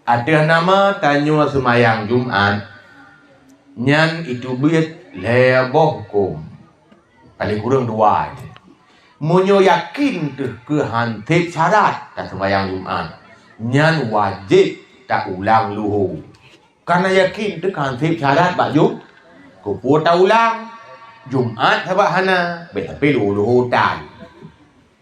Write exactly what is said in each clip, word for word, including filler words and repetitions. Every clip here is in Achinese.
Ateueh nama tanyoe seumayang Jumat, nyan iteubiet lhée boh hukôm. Paléng kureueng dua. Meunyoe yakin teuh keu han sép syarat taseumayang Jumat, nyan wajéb taulang luho. Kareuna yakin teuh keu han sép syarat bak Jum-, keupeue taulang? Jumat sabab hana, bék sampé luho-luho tan.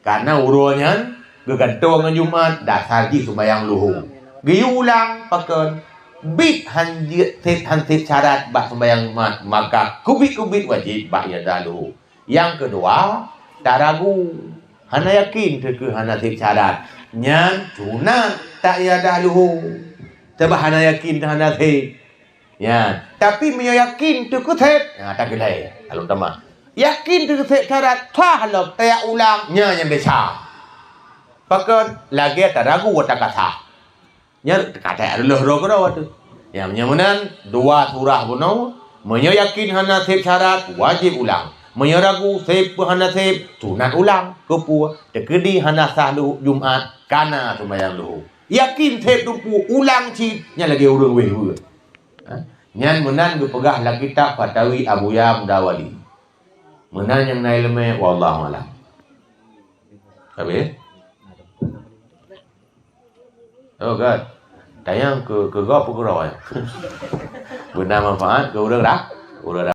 Kareuna uroe nyan geugantoe ngon Jumat, dasar jih seumayang luho. Geuyue ulang pakon? Biet han jeuet sép, han sép syarat bak seumayang Jumat, maka keubiet-keubiet wajéb bak iadah luho. Nyang keudua, taragu. Hana yakin teuh keu hana sép syarat. Nyan sunat taiadah luho. Sabab hana yakin teuh hana sép. Nyan. Tapi meunyoe yakin teuh keu sép, nyan takeulai. Alom tamah. Yakin teuh keu sép syarat, sah lom taya ulang, nyan nyang desya. Pakon? Lagée taragu ata ka sah. Nyan teukatai reuloh droe keudroe teuh. Nyang meunyoe meunan, dua surah bunoe, meunyoe yakin hana sép syarat, wajéb ulang. Meunyoe ragu, sép peu hana sép, sunat ulang. Keupeue? Teukeudi hana sah luho Jumat, kana seumayang luho. Yakin sép teupeu, ulang cit, nyan lagée ureuëng wéh-weuet. Ha? Nyan meunan geupeugah lam kitab Fatawi Abuya Mudawali. Meunan nyang na iéleumé, wallahu alam. Habis? Oh, God. Tanyong keu, keu gob peu keu droe. Beuna manfaat keu ureuëng ra-, ureuëng